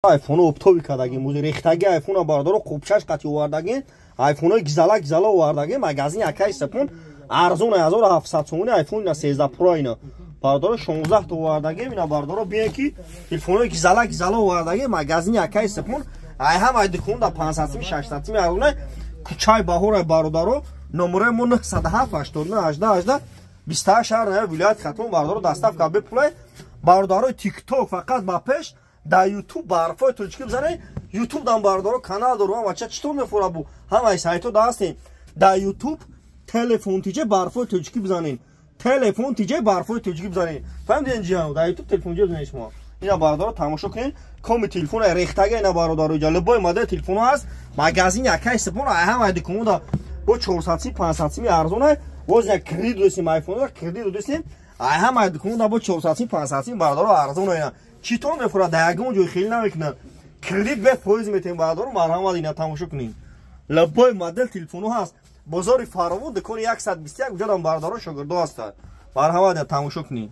Айфоно оптовый кардагим, бузи рехтаги айфона, бародаро, қубчаш қати овардагим. Айфонои гизала гизала овардагим. Магазин Акаи Сепон арзон, 1700 сомони айфон, ина 13 Про, ина, бародаро, 16 та овардагим. Ина, бародаро, биен ки телефонои гизала гизала овардагим. Магазини Акаи Сепон ай ҳамаи дукон да 500 сими, 600 сими арзона. Кӯчаи Баҳорай, бародаро. Номерои мо 907 89 18 18 28, шаҳр Нави, вилояти Хатлон. Бародаро, доставка бепулай. Бародарои Тикток, фақат ба пеш дар Ютуб «Барфои тоҷикӣ» бизанед. Ютуб дан, бародаро, канал дорум. Бача читор мефора бу, ҳамаи сайто да ҳастем. Дар Ютуб «Телефон тиҷе Барфои тоҷикӣ» бизанед, «Телефон тиҷе Барфои тоҷикӣ» бизанед. Фаҳмиден, ҷиҳан? Дар Ютуб «Телефон тиҷе» бизанед. Шумо ина, бародаро, тамошо кунед, коми телефона рехтага. Ина, бародаро, иҷа любой модел телефоно ҳаст. Магазини Акаи Сепон ҳамаи дуконда бо 400 сим, 500 сими арзона. Боз як кредит додесем, айфонро кредит додесем. Ай ҳамаи дуконда бо 400 сим, 500 сим, бародаро, арзона. Ина читон мефурад, дар ягон ҷой хеле намекунад. Кредит бефоиз метем, бародаро, марҳамат. Ина тамошо кунед, любой модел телефоно ҳаст. Бозори Фаровон, дукони 121, уҷадам, бародаро, шогирдо ҳастанд. Марҳамат, ина тамошо кунед.